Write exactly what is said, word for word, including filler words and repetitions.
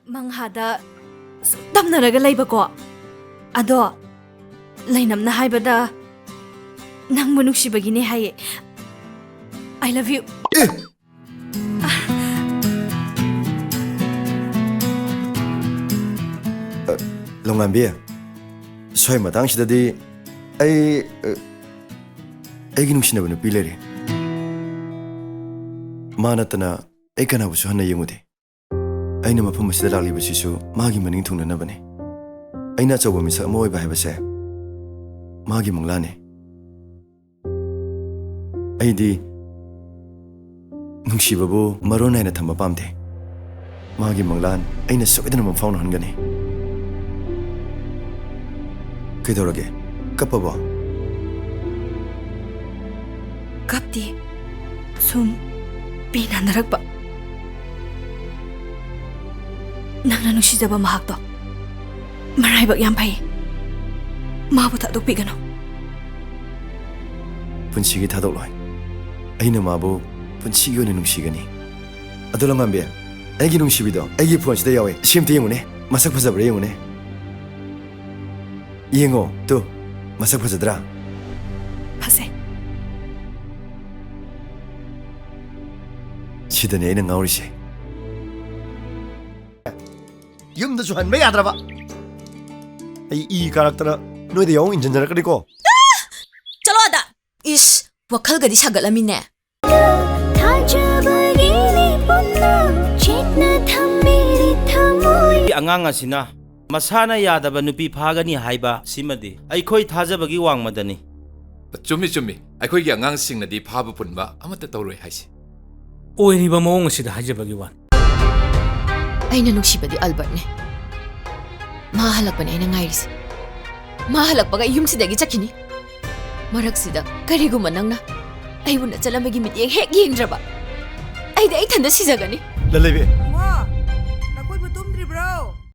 ꯃꯪꯍꯥꯗ ꯁꯨꯝ ꯇꯝꯅꯔꯒ ꯂꯩꯕꯀꯣ꯫ ꯑꯗꯣ ꯂꯩꯅꯝꯅ ꯍꯥꯏꯕꯗ ꯅꯪꯕꯨ ꯅꯨꯡꯁꯤꯕꯒꯤꯅꯦ ꯍꯥꯏꯌꯦ꯫ I love you꯫ ꯑꯦ! ꯑ, ꯂꯝꯉꯥꯟꯕꯤ, ꯁ꯭ꯋꯥꯏ ꯃꯇꯥꯡꯁꯤꯗꯗꯤ ꯑꯩ, ꯑ, ꯑꯩꯒꯤ ꯅꯨꯡꯁꯤꯅꯕ ꯅꯨꯄꯤ ꯂꯩꯔꯦ꯫ ꯃꯥ ꯅꯠꯇꯅ ꯑꯩ ꯀꯅꯥꯕꯨꯁꯨ ꯍꯟꯅ ꯌꯦꯡꯉꯨꯗꯦ꯫ ꯑꯩꯅ ꯃꯐꯝ ꯑꯁꯤꯗ ꯂꯥꯛꯂꯤꯕꯁꯤꯁꯨ ꯃꯥꯒꯤ ꯃꯅꯤꯡ ꯊꯨꯡꯅꯅꯕꯅꯤ꯫ ꯑꯩꯅ ꯑꯆꯧꯕ ꯃꯤꯁꯛ ꯑꯃ ꯑꯣꯏꯕ ꯍꯥꯏꯕꯁꯦ ꯃꯥꯒꯤ ꯃꯪꯂꯥꯟꯅꯤ꯫ ꯑꯩꯗꯤ ꯅꯨꯡꯁꯤꯕꯕꯨ ꯃꯔꯣꯟ ꯅꯥꯏꯅ ꯊꯝꯕ ꯄꯥꯝꯗꯦ꯫ ꯃꯥꯒꯤ ꯃꯪꯂꯥꯟ ꯑꯩꯅ ꯁꯣꯏꯗꯅ ꯃꯪꯐꯥꯎꯅꯍꯟꯒꯅꯤ꯫ ꯀꯩꯗꯧꯔꯒꯦ? ꯀꯞꯄꯕꯣ? ꯀꯞꯇꯦ꯫ ꯁꯨꯝ ꯄꯦꯟꯅꯅꯔꯛꯄ꯫ ꯅꯪꯅ ꯅꯨꯡꯁꯤꯖꯕ ꯃꯍꯥꯛꯇꯣ ꯃꯔꯥꯏꯕꯛ ꯌꯥꯝ ꯐꯩ꯫ ꯃꯥꯕꯨ ꯊꯥꯗꯣꯛꯄꯤꯒꯅꯨ꯫ ꯄꯨꯟꯁꯤꯒꯤ ꯊꯥꯗꯣꯛꯂꯣꯏ꯫ ꯑꯩꯅ ꯃꯥꯕꯨ ꯄꯨꯟꯁꯤꯒꯤ ꯑꯣꯏꯅ ꯅꯨꯡꯁꯤꯒꯅꯤ꯫ ꯑꯗꯣ ꯂꯝꯉꯥꯟꯕꯤ, ꯑꯩꯒꯤ ꯅꯨꯡꯁꯤꯕꯤꯗꯣ ꯑꯩꯒꯤ ꯐꯣꯟꯁꯤꯗ ꯌꯥꯎꯋꯦ꯫ ꯁꯤ ꯑꯝꯇ ꯌꯦꯡꯉꯨꯅꯦ꯫ ꯃꯁꯛ ꯐꯖꯕ꯭ꯔꯥ ꯌꯦꯡꯉꯨꯅꯦ꯫ ꯌꯦꯡꯉꯣ, ꯇꯨ꯫ ꯃꯁꯛ ꯐꯖꯗ꯭ꯔꯥ? ꯐꯖꯩ꯫ ꯁꯤꯗꯅꯦ ꯑꯩꯅ ꯉꯥꯎꯔꯤꯁꯦ꯫ ꯌꯨꯝꯗꯁꯨ ꯍꯟꯕ ꯌꯥꯗ꯭ꯔꯕ꯫ ꯑꯩ ꯏ ꯀꯥꯔꯛꯇꯅ ꯅꯣꯏꯗ ꯌꯥꯎ ꯏꯟꯖꯤꯟꯅꯔꯛꯀꯅꯤꯀꯣ꯫ ꯆꯠꯂꯣ ꯑꯗ! ꯏꯁ, ꯋꯥꯈꯜꯒꯗꯤ ꯁꯥꯒꯠꯂꯝꯃꯤꯅꯦ꯫ ꯊꯥꯖꯕꯒꯤꯅꯤ ꯄꯨꯟꯅ ꯆꯦꯠꯅ ꯊꯝꯕꯤꯔꯤ ꯊꯃꯣꯏ꯫ ꯑꯉꯥꯡ ꯑꯁꯤꯅ ꯃꯁꯥꯅ ꯌꯥꯗꯕ ꯅꯨꯄꯤ ꯐꯥꯒꯅꯤ ꯍꯥꯏꯕ ꯁꯤꯃꯗꯤ ꯑꯩꯈꯣꯏ ꯊꯥꯖꯕꯒꯤ ꯋꯥꯡꯃꯗꯅꯤ꯫ ꯆꯨꯝꯃꯤ, ꯆꯨꯝꯃꯤ꯫ ꯑꯩꯈꯣꯏꯒꯤ ꯑꯉꯥꯡꯁꯤꯡꯅꯗꯤ ꯐꯥꯕ ꯄꯨꯟꯕ ꯑꯃꯠꯇ ꯇꯧꯔꯣꯏ ꯍꯥꯏꯁꯤ꯫ ꯑꯣꯏꯔꯤꯕ ꯃꯑꯣꯡ ꯑꯁꯤꯗ ꯍꯥꯏꯖꯕꯒꯤ ꯋꯥꯅꯤ꯫ ꯑꯩꯅ ꯅꯨꯡꯁꯤꯕꯗꯤ ꯑꯜꯕꯔꯠꯅꯦ꯫ ꯃꯥ ꯍꯜꯂꯛꯄꯅꯦ ꯑꯩꯅ ꯉꯥꯏꯔꯤꯁꯦ꯫ ꯃꯥ ꯍꯜꯂꯛꯄꯒ ꯑꯩ ꯌꯨꯝꯁꯤꯗꯒꯤ ꯆꯠꯈꯤꯅꯤ꯫ ꯃꯔꯛꯁꯤꯗ ꯀꯔꯤꯒꯨꯝꯕ ꯅꯪꯅ ꯑꯩꯕꯨ ꯅꯆꯜ ꯑꯃꯒꯤ ꯃꯤꯠꯌꯦꯡ ꯍꯦꯛ ꯌꯦꯡꯗ꯭ꯔꯕ, ꯑꯩꯗꯤ ꯑꯩ ꯏꯊꯟꯗ ꯁꯤꯖꯒꯅꯤ꯫ ꯂꯜꯂꯩꯕꯤ꯫ ꯏꯕꯨꯡꯉꯣ, ꯅꯈꯣꯏꯕꯨ ꯇꯨꯝꯗ꯭ꯔꯤꯕ꯭ꯔꯣ?